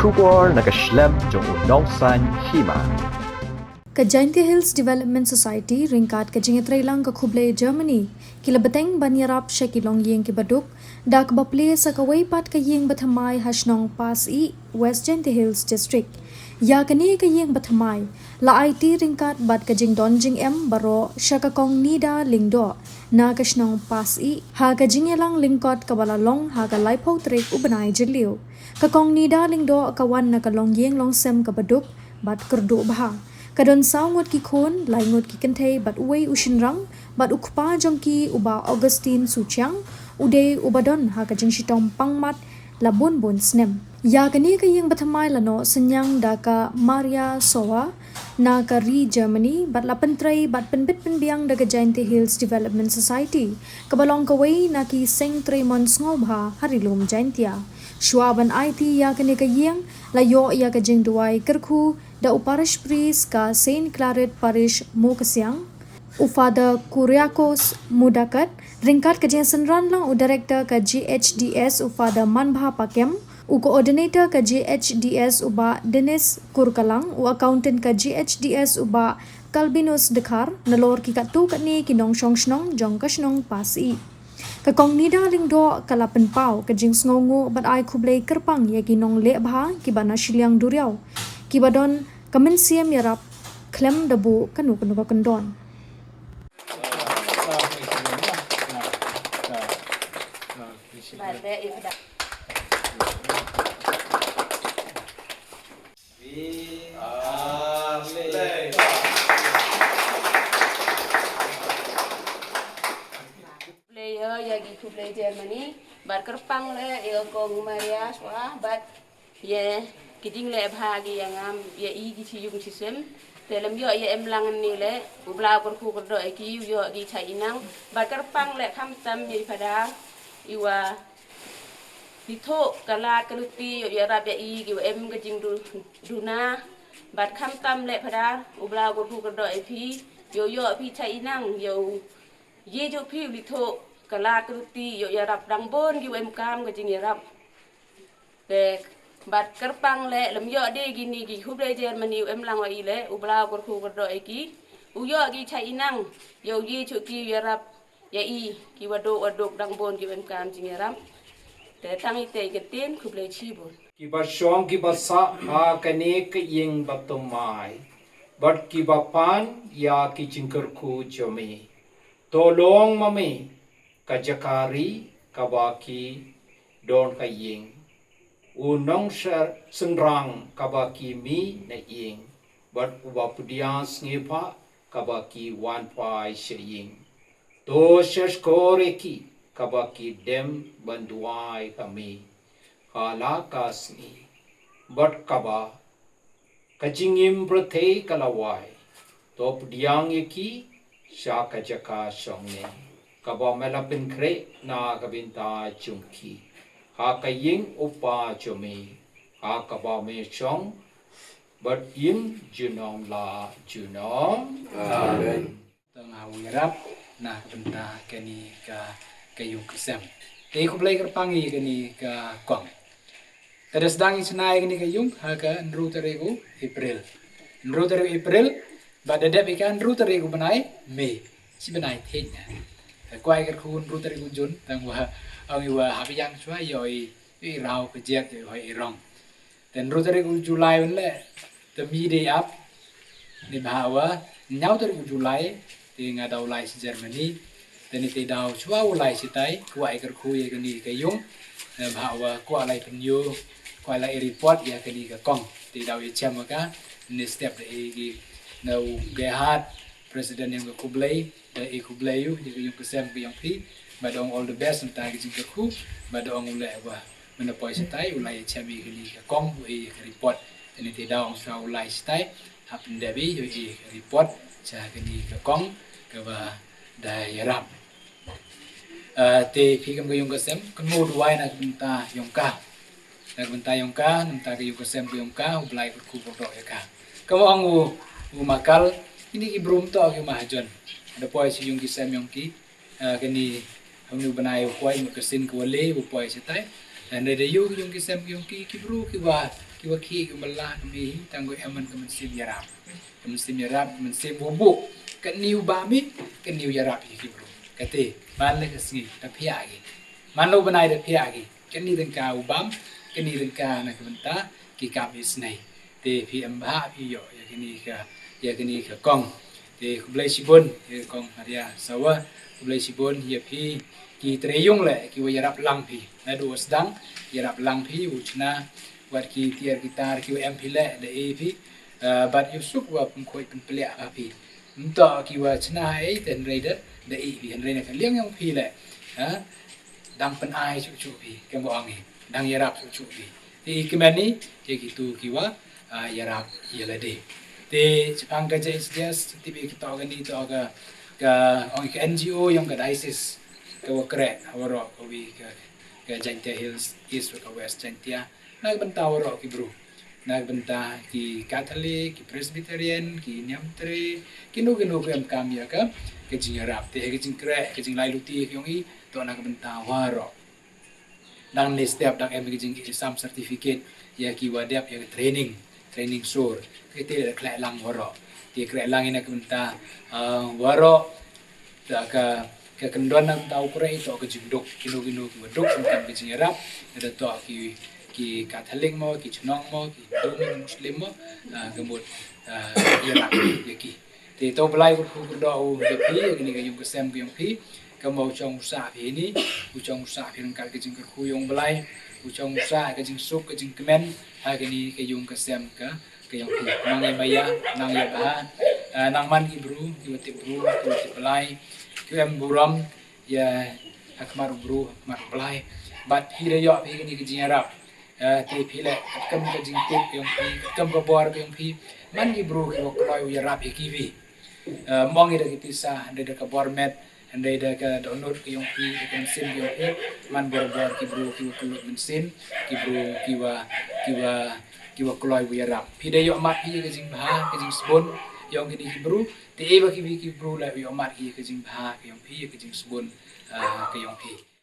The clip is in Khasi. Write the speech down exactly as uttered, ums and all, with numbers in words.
Khubor na ka shlem jong u nongsaiñ hima. Ka Jaintia Hills Development Society ryngkat ka jingïatreilang ka khublei Germany ki la bteng ban ïarap sha ki longïing kiba duk da kaba plie sa kawei pat ka ïing bathymmai ha shnong Pasyih, West Jaintia Hills District. Ïa kane ka ïing bathymmai la aiti ryngkat bad ka jingdon jingem baroh sha ka Kong Nida Lyngdoh na ka shnong Pasyih ha ka jingïalang lyngkot kaba la long ha ka laiphew tarik u bnai Jylliew. Ka Kong Nida Lyngdoh ka wan na ka longïing longsem kaba duk bad kyrduh bha. Ka don saw ngut ki khun, lai ngut ki kynthei bad uwei u shynrang, bad u kpa jong ki u Bah Augustine Suchiang u dei uba don ha ka jingshitom pangmat la bun bun snem. Ïa kane ka ïing bathymmai la noh synñiang da ka Maria Sowa na ka ri Germany bad la pyntrei bad pynbit pynbiang da ka Jaintia Hills Development Society kaba long kawei na ki seng treimon sngewbha ha ri lum Jaintia. Shuwa ban aiti ïa kane ka ïing la ïoh ïa ka jingduwai kyrkhu da u Parish Priest ka Saint Claret Parish Mukasiang, u Father Kuriakos Mudakat, ryngkat ka jingsynran lang u Director ka G H D S u Father Manbha Pakem, u Coordinator ka G H D S u Bah Dennis Kurkalang, u Accountant ka G H D S u Bah Kalbinus Dkhar, nalor ki katto katne ki nongshong shnong jong ka shnong Pasyih. Ka Kong Nida Lyngdoh ka la pynpaw ka jingsngewnguh bad ai khublei kyrpang ïa ki nongleh bha kiba na shiliang duriaw kiba don ka mynsiem ïarap khlem da buh kano kano ka kyndon. Khublei ïa, ïa ki khublei Germany bad kyrpang leh ïa Kong Maria Sowa bad ïa ki jingleh bha ki ïa ngam ïa i ki shi yung shi sem. Te lem ïoh ïa em lang ni leh u Blei u kyrkhu kyrdoh ïa ki, u ïoh ki cha i nang bad kyrpang leh khamtam ïa i Phadar i wa Li thoh ka lad ka luti ïoh ïarap ïa i ki wa em ka jingduna. Bad khamtam leh Phadar u Blei u kyrkhu kyrdoh ïa phi, ïoh ïoh phi cha i nang ïoh ïa jong phi u li thoh ka lad ka luti ïoh ïarap dang bun ki wa em kam ka jingïarap. Te bad kyrpang leh lem ïoh de kini ki khublei Germany u em lang wa i leh u Blei u kyrkhu kyrdoh ïa ki, u ïoh ki cha i nang ïoh ïa jong ki ïarap ïa i ki wa duk wa duk dang bun ki wa em kam jingïarap. Te tang ite i ktien, khublei chibun. Kiba shong kiba sah ha kane ka ïing bathymmai bad kiba pan ïa ki jingkyrkhu jong me. To long ma me ka jaka ri kaba ki don ka ïing. U nongsynrang kaba ki mih na ïing bad uba pdiang sngewbha kaba ki wan phai sha ïing. To shahshkor ïa ki kaba ki dem ban duwai ha me ha la ka sngi bad kaba ka jingim pyrthei ka la wai. To pdiang ïa ki sha ka jaka shong ne kaba me la pynkhreh na ka bynta jong ki ha ka ïing u Pa jong me, ha kaba me shong bad im junom la junom. Amen. To nga u ïarap na ka bynta kane ka, ka ïung ka sem. Te khublei kyrpang ïa kane ka kong. Te da sdang ïa shna ïa kane ka ïung ha ka hynriew tarik u April. Hynriew tarik u April bad da dep ïa ka hynriew tarik u bnai May. Shi bnai thied na. Te kwah ïa kyrkhu hynriew tarik u June tang wa ong ïa wa hap ïang shuwa ïoh i, i raw ka jek ïoh i rong. Te hynriew tarik u July wan leh te mi dei ap. Ni bha wa hynñiew tarik u July te nga daw lai sha Germany. Te ni te daw shuwa u lai shitai kwah ïa kyrkhu ïa kane ka ïung. Ni bha wa kwah lai pynïoh kwah lai report ïa kane ka kong. Te daw ïa chem wa ka ni step da ïa ki na u Gerhard president ïa ka khublei. Da i khublei ïa ka ïung ka sem ka ïong phi. Ba da ong all the best nta ka jingkyrkhu. Ba da ong u leh wa mynta poi shatai u lai chem ïa kane ka kong u ïa ka report. Kane te da ong sha u lai shatai hap pyndep ïa ka report sha kane ka kong kaba da ïarap. Te phi kam ka ïung ka sem kynmaw duwai na ka bynta ïong ka. Na ka bynta ïong ka, na ka bynta ka ïung ka sem ka ïong ka, u Blai kyrkhu kyrdoh ïa ka. Kaba ong u, u Makal, ini ki brum to ki mahajon. Da poi shi ïung ki sem ïong ki, kani, hangni u bnai u poi mut ka sin ka wale u poi shatai. Hynrei da ïoh ki ïung ki sem ki ïong ki, ki bru ki wa, ki wa ki, ki wa la ki mi, tang ko em man ka mynsiem ïarap. Ka mynsiem ïarap, ka mynsiem wa buh. Kane u bam hi, kane u ïarap hi ki bru. Kata, man la ka sngi, da phiah ki. Man la u bnai da phiah ki. Kane dang ka u bam, kane dang ka na ka bynta, ki kam isynei. Te phi em bha phi ïoh, ïa kane ka, ïa kane ka kong. Te khublei shibun, ïa kong Maria Sawa, khublei shibun, ïa phi, ki trai ïung le, ki wa ïarap lang phi. Naduh wa sdang, ïarap lang phi, u chna, wat ki tiar ki tar, ki wa em phi le, da e phi, eh, bad ïa u suk wa pynkhoi pynplia ha phi. Mynta ki wa chna e, te hynrei da, da e phi, hynrei na ka liang ïong phi le, ha? Dang pynai chuh chuh phi, kem ba ong i, dang ïarap chuh chuh phi. Te i kmen i, ïa kitu ki wa, ah, ïarap ïa lade. Te, chapang ka J H D S, te bi ka to kani to ka, ka, ong ka N G O ïong ka diocese, ka wa kreh, ha waroh, ka wi ka, ka Jaintia Hills, East, ka West Jaintia, na ka bynta waroh ki bru. Na ka bynta ki Catholic, ki Presbyterian, ki Niamtre, kino kino ki em kam ïa ka, ka jingïarap. Te ka jingkreh, ka jinglai luti ki ïong i, to na ka bynta waroh. Dang ne step, dang em ka jing exam certificate, ïa ki wa dep, ïa ka training, training sur. Te te da kreh lang waroh. Te kreh lang i na ka bynta, ah, waroh, da ka, ka kyndon na ka bynta u kreh i to ka jingduk, kino kino ki wa duk, em kam ka jingïarap, da to ki, ki Catholic mo, ki chnong mo, ki Hindu mo, ki Muslim mo, ah, ka mut, ah, ïarap ïa ki. Te to Blai kyrkhu kyrdoh u da phi, ïa kani ka ïung ka sem ka ïong phi, ka mo u chong u sah phi ni, u chong u sah phi ryngkat ka jingkyrkhu ïong Blai, u chong u sah ka jingsuk ka jingkmen, ha kani ka ïung ka sem ka, ka ïong phi. Nang ïa maya, nang ïa bha, eh, nang man ki bru, ki wa tip bru, ki wa tip Blai, ki wa em burom, ïa ha khmat u bru, ha khmat u Blai. Bad phi da ïoh phi kani ka jingïarap. Eh, te phi le, kam ka jingtip ka ïong phi, kam ka bor ka ïong phi. Man ki bru ki wa kloi u ïarap ïa ki wi. Eh, mong i da ki pisa, hynrei da ka bor met, hynrei da ka dohnud ka ïong phi, da ka mynsiem ka ïong phi. Man bor bor ki bru ki wa kyllut mynsiem, ki bru ki wa, ki wa, ki wa kloi u ïarap. Phi da ïoh mat phi ka jingbha, ka jingsbun, ïong kini ki bru. Te i wa ki wi ki bru le ïoh mat ki ka jingbha, ka ïong phi, ka jingsbun, eh, ka ïong phi.